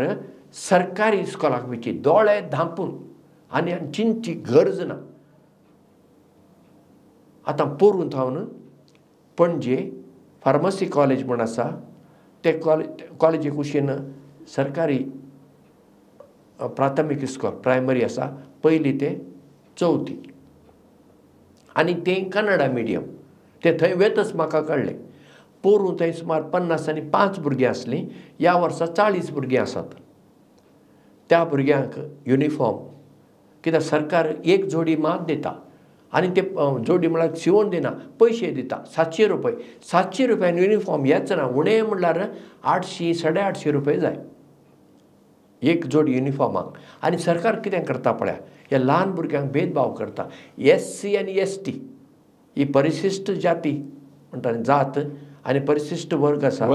सरकारी इस्कॉलाक वयची, दोळे धांपून आनी चिंतची गरज ना. आतां पोरूं थावन पणजे फार्मसी कॉलेज म्हूण आसा, ते कॉलेजी कुशीन सरकारी प्राथमीक इस्कॉल प्रायमरी आसा, पयली ते चवथी, आनी तें कन्नडा मिडियम. तें थंय वेतच म्हाका कळ्ळें. पोरूं थंय सुमार 50 आनी 5 भुरगीं आसलीं, ह्या वर्सा 40 भुरगीं आसात. त्या भुरग्यांक युनिफॉर्म, कित्याक सरकार एक जोडी मात दिता आनी ते जोडी म्हळ्यार शिंवोन दिना, पयशे दिता 700 रुपये. 700 रुपयान युनिफॉर्म येच ना, उणें म्हणल्यार 800 850 रुपये जाय एक जोडी युनिफॉर्माक. आनी सरकार कितें करता पळया, ह्या ल्हान भुरग्यांक भेदभाव करता. SC आनी ST ही परिशिश्ट जाती म्हणटा, जात आनी परिशिश्ट वर्ग आसा,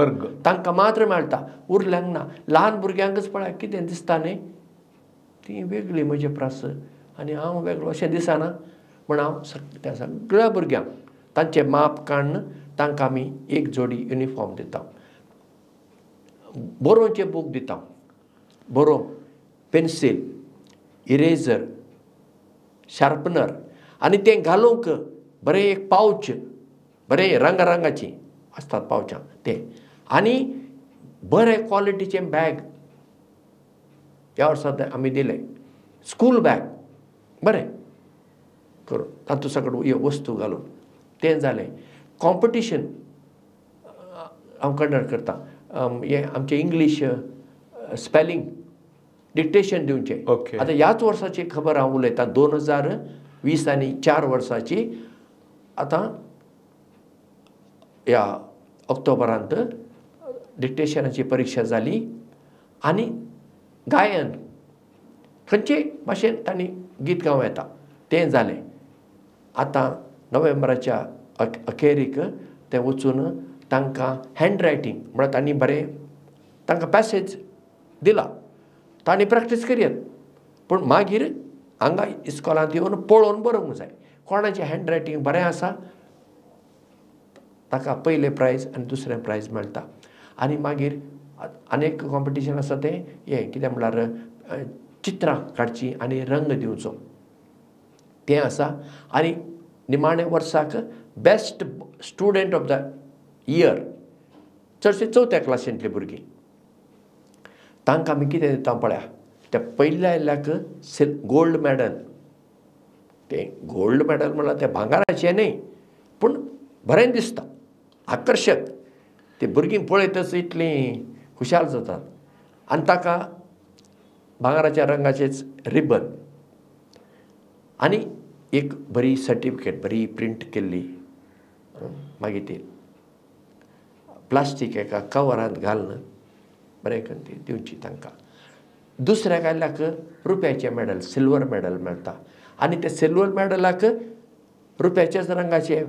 तांकां मात्र मेळटा, उरल्यांक ना. ल्हान भुरग्यांकच पळया कितें दिसता न्ही, ती वेगळी म्हजे प्रास आनी हांव वेगळो अशें दिसना. म्हण हांव त्या सगळ्या भुरग्यांक तांचें माप काडून तांकां आमी एक जोडी युनिफॉर्म दिता, बरोवचे बूक दिता, बरोवंक पेन्सील, इरेजर, शार्पनर आनी तें घालूंक बरें एक पावच, बरें रंगरंगाचीं आसतात पावचां तें, आनी बरें क्वॉलिटीचें बॅग ह्या वर्सा आमी दिलें, स्कूल बॅग बरें करून तातूंत सगळ्यो ह्यो वस्तू घालून तें जालें. कॉम्पिटिशन हांव कंडक्ट करता, हें आमचें इंग्लीश स्पेलिंग डिक्टेशन दिवचें. आतां ह्याच वर्साची खबर हांव उलयतां, 2020 आनी 4 वर्साची. आतां ह्या ऑक्टोबरांत डिक्टेशनाची परिक्षा जाली आनी गायन खंयचे भाशेन तांणी गीत गावं येता तें जालें. आतां नोव्हेंबराच्या अखेरीक तें वचून तांकां हँड रायटींग म्हळ्यार तांणी बरें तांकां पॅसेज दिला, तांणी प्रॅक्टीस करयात, पूण मागीर हांगा इस्कॉलांत येवन पळोवन बरोवंक जाय. कोणाचें हँड रायटींग बरें आसा ताका पयलें प्रायज आनी दुसरें प्रायज मेळटा. आनी मागीर आनी एक कॉम्पिटिशन आसा तें हें कितें म्हणल्यार चित्रां काडचीं आनी रंग दिवचो तें आसा. आनी निमाणे वर्साक best student of the year चडशे चवथ्या क्लासींतलीं भुरगीं तांकां आमी कितें दिता पळया, त्या पयल्या आयिल्ल्याक गोल्ड मॅडल. तें गोल्ड मॅडल म्हणल्यार तें भांगराचें न्हय पूण बरें दिसता, आकर्शक. ते भुरगीं पळयतच इतलीं खुशाल जातात. आनी ताका भांगराच्या रंगाचेच रिबन आनी एक बरी सर्टिफिकेट बरी प्रिंट केल्ली, मागीर ती प्लास्टीक एका कवरांत घालून बरें करून ती दिवची तांकां. दुसऱ्या आयिल्ल्याक रुप्याचें मॅडल, सिल्वर मॅडल मेळटा आनी ते सिल्वर मॅडलाक रुप्याच्याच रंगाचें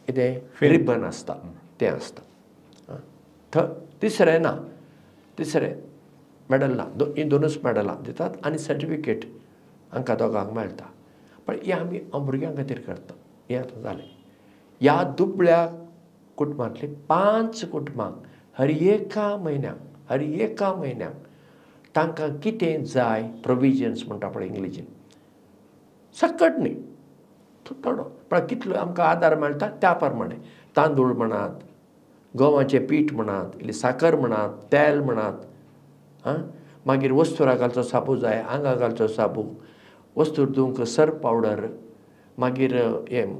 कितें रिबन आसता तें आसता. तिसरें ना, तिसरें मॅडल ना, हीं दोनूच मॅडलां दितात आनी सर्टिफिकेट हांकां दोगांक मेळटा. पण हें आमी भुरग्यां खातीर करता. हें आतां जालें. ह्या दुबळ्या कुटुंबांतलीं 5 कुटुंबांक हर एका म्हयन्याक, हर एका म्हयन्याक तांकां कितें जाय प्रोविजन्स म्हणटा पळय इंग्लिशीन, सकट न्ही थोडो पण कितलो आमकां आदार मेळटा त्या प्रमाणे तांदूळ म्हणात, गंवाचें पीठ म्हणात, इल्ली साकर म्हणात, तेल म्हणात, आं मागीर वस्तुरा घालचो साबू जाय, आंगा घालचो साबू, वस्तूर धुवंक सर्फ पावडर, मागीर हें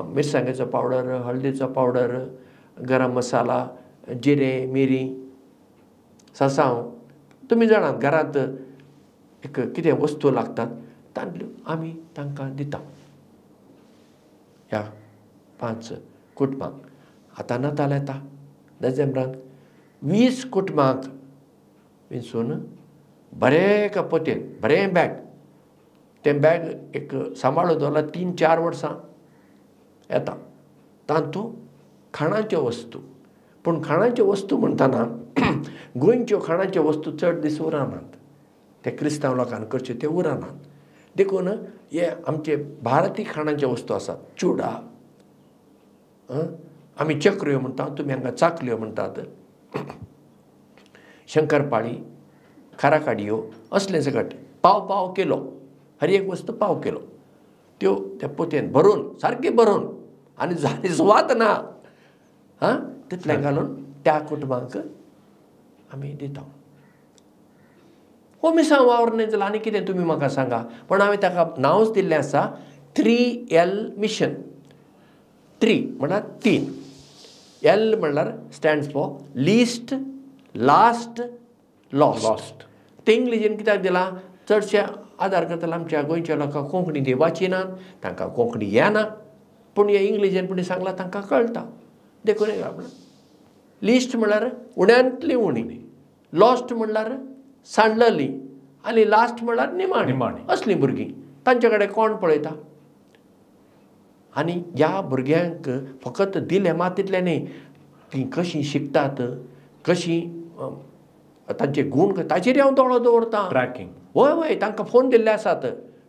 मिरसांगेचो पावडर, हळदीचो पावडर, गरम मसाला, जिरें, मिरी, सासांव. तुमी जाणात घरांत एक कितें वस्तू लागतात तांतल्यो आमी तांकां दिता ह्या 5 कुटुंबांक. आतां नाताल येता देसेंब्रांत 20 कुटुंबांक विंचून बरें एका पोतयेन बरें बॅग, तें बॅग एक सांबाळून दवरल्यार 3-4 वर्सां येता. तातूंत खाणाच्यो वस्तू, पूण खाणाच्यो वस्तू म्हणटना गोंयच्यो खाणाच्यो वस्तू चड दीस उरनात, ते क्रिस्तांव लोकांक करच्यो त्यो उरनात. देखून हे आमचे भारतीय खाणाच्यो वस्तू आसात, चुडा, आमी चकऱ्यो म्हणटा, तुमी हांगा चाकल्यो म्हणटात, शंकरपाळी, खाराकाडयो, असलें सगळें पाव पाव किलो, हर एक वस्तू पाव किलो त्यो त्या पोतयेन भरून सारकी भरून आनी जाली सुवात ना हां तितलें घालून त्या कुटुंबांक आमी दिता. हो मिसांव वावर न्हय जाल्यार आनी कितें तुमी म्हाका सांगा. पण हांवें ताका नांवच दिल्लें आसा 3L mission. 3 म्हणल्यार 3, L म्हणल्यार stands for list, last, lost. ते इंग्लिशीन कित्याक दिलां, चडशे आदार करतले आमच्या गोंयच्या लोकांक कोंकणी ती वाचिनात, तांकां कोंकणी येना, पूण हे इंग्लिशीन पूण सांगलां तांकां कळटा. देखून लिस्ट म्हणल्यार उण्यांतली उणी, लॉस्ट म्हणल्यार सांडलेली आनी लास्ट म्हणल्यार निमाणी. असलीं भुरगीं तांचे कडेन कोण पळयता. आनी ह्या भुरग्यांक फकत दिलें मात तितलें न्हय, तीं कशीं शिकतात, कशीं तांचे गूण ताचेर हांव दोळो दवरतां. ट्रॅकिंग, हय हय, तांकां फोन दिल्ले आसात,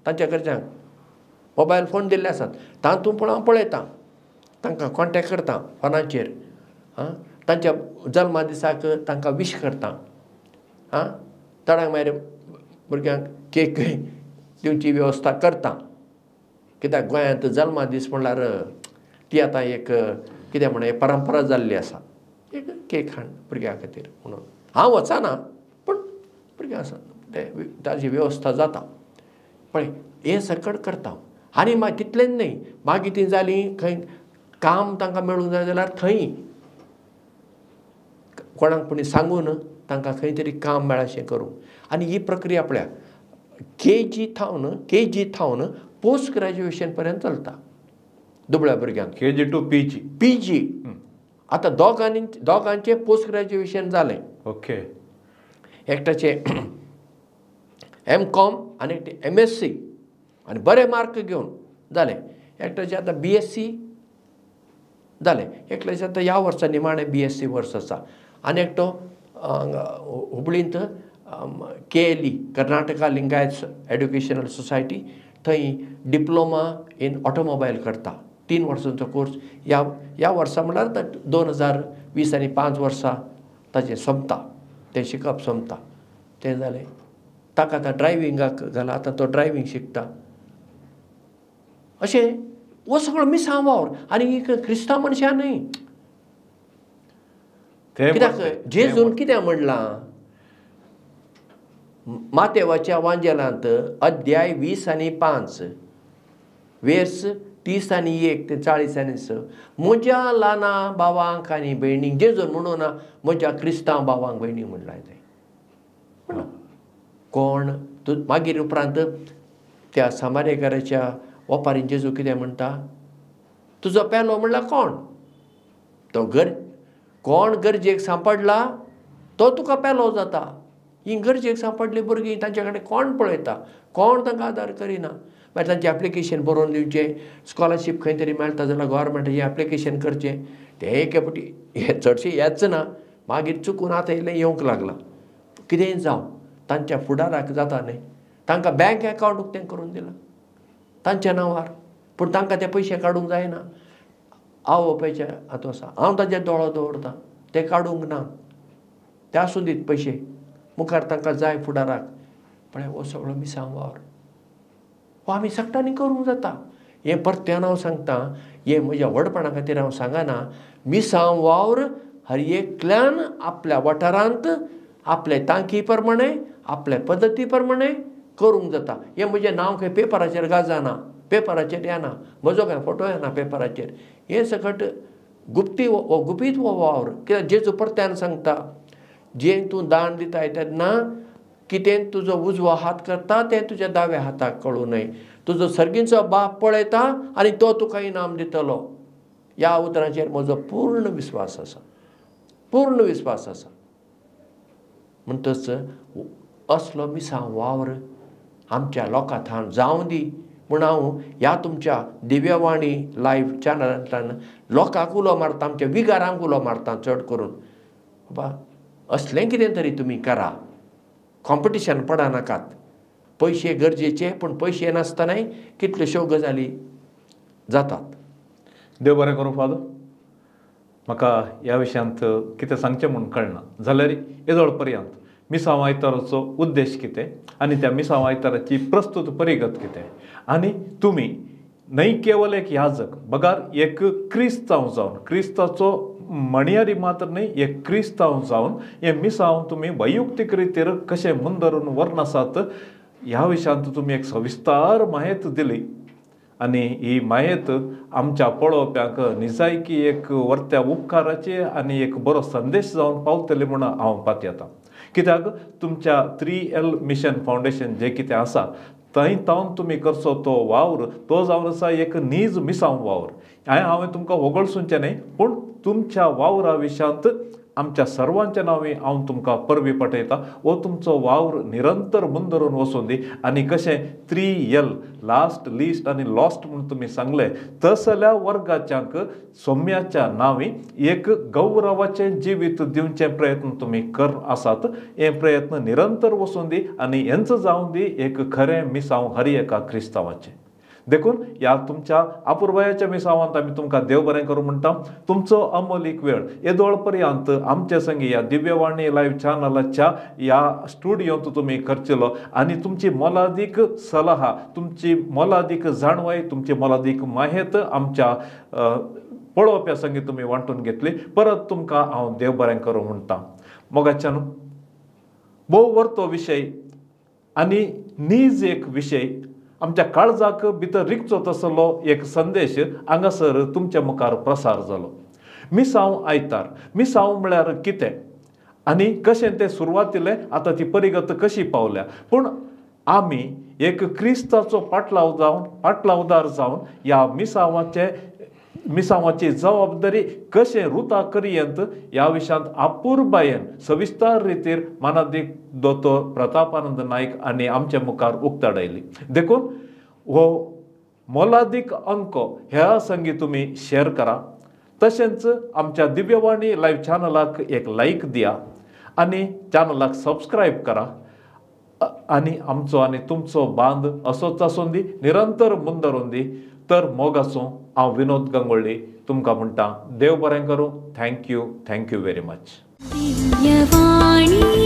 तांच्या घरच्यांक मोबायल फोन दिल्ले आसात, तातूंत पूण हांव पळयतां, तांकां कॉन्टेक्ट करता फोनाचेर, आं तांच्या जल्मा दिसाक तांकां विश करता, आं तणाक मागीर भुरग्यांक केक दिवची वेवस्था करता. कित्याक गोंयांत जल्मा दीस म्हणल्यार ती आतां एक कितें म्हणून परंपरा जाल्ली आसा, एक केक हाड भुरग्यां खातीर म्हणून. हांव वचना पूण भुरग्यां आसा ते ताजी वेवस्था जाता. पळय हें सकट करता. आनी मागीर तितलेंच न्हय, मागीर तीं जालीं खंय काम तांकां मेळूंक जाय जाल्यार थंय कोणाक कोणी सांगून तांकां खंय तरी काम मेळशें करूं. आनी ही प्रक्रिया पळया के जी थावन पोस्ट ग्रॅज्युएशन पर्यंत चलता दुबळ्या भुरग्यांक. KG to PG. PG आतां दोगांचें पोस्ट ग्रॅज्युएशन जालें. ओके. एकट्याचें एम.कॉम आनी एकटें एम.एस.सी आनी बरे मार्क घेवन जालें. एकट्याचें आतां बी.एस.सी जालें. एकल्याचें आतां ह्या वर्सा निमाणें बी.एस.सी वर्स आसा. आनी एकटो हुबळींत KLE Karnataka Lingayat educational society थंय डिप्लोमा इन ऑटोमोबायल करता. 3 वर्सांचो कोर्स ह्या ह्या वर्सा म्हणल्यार 2020 आनी 5 वर्सां ताजें सोंपता, तें शिकप सोंपता. तें जालें ताका आतां ड्रायव्हिंगाक घाला, आतां तो ड्रायव्हिंग शिकता. अशें हो सगळो मिसांव वावर आनी एक क्रिस्तांव मनशां न्हय. कित्याक जेजून कितें म्हणलां मातेवाच्या वांजेलांत अध्याय 20 आनी 5 वेर्स 30 आनी 1 ते 40 आनी 6, म्हज्या ल्हाना भावांक आनी भयणींक, जेजून म्हणूं ना म्हज्या क्रिस्तांव भावांक भयणींक म्हणलां तें म्हणलां. कोण तूं मागीर उपरांत त्या सामारेकाराच्या ओपारीन जेजू कितें म्हणटा, तुजो पेलो म्हणल्यार कोण, तो कोण गरजेक सांपडला तो तुका पेलो जाता. ही गरजेक सांपडली भुरगीं तांचे कडेन कोण पळयता, कोण तांकां आदार करिना. मागीर तांचें एप्लिकेशन बरोवन दिवचें, स्कॉलरशीप खंय तरी मेळटा जाल्यार गव्हर्मेंटाचें एप्लिकेशन करचें. तें एके फावटी हें चडशें येच ना, मागीर चुकून आतां इल्लें येवंक लागलां. कितेंय जावं तांच्या फुडाराक जाता न्हय, तांकां बँक एकावंट उक्तें करून दिलां तांच्या नांवार, पूण तांकां ते पयशे काडूंक जायना. आवय बापायच्या हातूंत आसा, हांव तांचेर दोळो दवरतां, ते काडूंक ना, ते आसूं दीत पयशे, मुखार तांकां जाय फुडाराक. पळय हो सगळो मिसांव वावर हो आमी सगळ्यांनी करूंक जाता. हें परत्यान हांव सांगता, हें म्हज्या व्हडपणा खातीर हांव सांगना. मिसांव वावर हर एकल्यान आपल्या वाठारांत आपले तांकी प्रमाणे आपले पद्दती प्रमाणे करूंक जाता. हें म्हजें नांव खंय पेपराचेर गाजना, पेपराचेर येना, म्हजो कांय फोटो येना पेपराचेर. हें सकट गुप्ती हो गुपीत हो वावर. कित्याक जेजू परत्यान सांगता, जें तूं दान दिताय तेन्ना कितें तुजो उजवो हात करता तें तुज्या दाव्या हाताक कळूं नये. तुजो सर्गीचो बाप पळयता आनी तो तुका इनाम दितलो. ह्या उतरांचेर म्हजो पूर्ण विस्वास आसा, पूर्ण विस्वास आसा. म्हणटच असलो मिसांव वावर आमच्या लोकां थावन जावं दी म्हूण हांव ह्या तुमच्या दिव्यवाणी लायव्ह चॅनलांतल्यान लोकांक उलो मारता, आमच्या विगारांक उलो मारता चड करून, बाबा असलें कितें तरी तुमी करा, कॉम्पिटिशन पडनाकात. पयशे गरजेचे, पूण पयशे नासतनाय कितल्योश्यो गजाली जातात. देव बरें करूं फादर. म्हाका ह्या विशयांत कितें सांगचें म्हूण कळना जाल्यार येदोळ पर्यंत मिसांव आयताराचो उद्देश कितें आनी त्या मिसांव आयताराची प्रस्तुत परिगत कितें आनी तुमी न्हय केवल एक याजक बगार एक क्रिस्तांव जावन, क्रिस्ताचो म्हणयारी मात्र न्हय, एक क्रिस्तांव जावन हें मिसांव तुमी वैयक्तीक रितीर कशें मुंदरून व्हरनासात ह्या विशयांत तुमी एक सविस्तार म्हायत दिली आनी ही म्हायत आमच्या पळोवप्यांक निजायकी एक वर्त्या उपकाराची आनी एक बरो संदेश जावन पावतली म्हूण हांव पातयेतां. कित्याक तुमच्या 3L mission foundation जें कितें आसा थंय तावन तुमी करचो तो वावर तो जावन आसा एक नीज मिसांव वावर. हांवें तुमकां वगळसुचें न्हय, पूण तुमच्या वावरा विशयांत आमच्या सर्वांच्या नांवी हांव तुमकां परबी पाठयतां. हो तुमचो वावर निरंतर मुंदरून वचूं दी आनी कशें 3L last लिस्ट आनी लॉस्ट म्हूण तुमी सांगलें तसल्या वर्गाच्यांक सोम्याच्या नांवी एक गौरवाचें जिवीत दिवचें प्रयत्न तुमी कर आसात. हे प्रयत्न निरंतर वचूं दी आनी हेंच जावं दी एक खरें मिसांव हर एका क्रिस्तांवाचें. देखून ह्या तुमच्या अपुरबायाच्या मिसांवांत आमी तुमकां देव बरें करूं म्हणटा. तुमचो अमोलीक वेळ येदोळ पर्यंत आमचे संगी ह्या दिव्यवाणी लायव्ह चॅनलाच्या ह्या स्टुडियोंत तुमी खर्चिलो आनी तुमची मोलादीक सलाहा, तुमची मोलादीक जाणवाय, तुमची मोलादीक माहेत आमच्या पळोवप्या संगी तुमी वांटून घेतली. परत तुमकां हांव देव बरें करूं म्हणटा. मोगाच्यान भोव वर्तो विशय आनी नीज एक विशय आमच्या काळजाक भितर रिगचो तसलो एक संदेश हांगासर तुमच्या मुखार प्रसार जालो. मिसांव आयतार, मिसांव म्हळ्यार कितें आनी कशें तें सुरवातीलें, आतां ती परिगत कशी पावल्या, पूण आमी एक क्रिस्ताचो पाटलावदार जावन ह्या मिसांवाची जबाबदारी कशें रुता करयेंत ह्या विशयांत अपुरबायेन सविस्तार रितीर मानादीक दोतोर प्रतापानंद नायक आनी आमच्या मुखार उक्ताडायली. देखून हो मोलादीक अंक ह्या संगी तुमी शेअर करा, तशेंच आमच्या दिव्यवाणी लायव्ह चॅनलाक एक लायक दिया आनी चॅनलाक सबस्क्रायब करा. आनी आमचो आनी तुमचो बांद असोच आसूं दी, निरंतर मुंदरून दी. तर मोग आसूं. हांव विनोद गंगोळ्ळी तुमकां म्हणटा, देव बरें करूं. Thank you, thank you very much. Divyavani.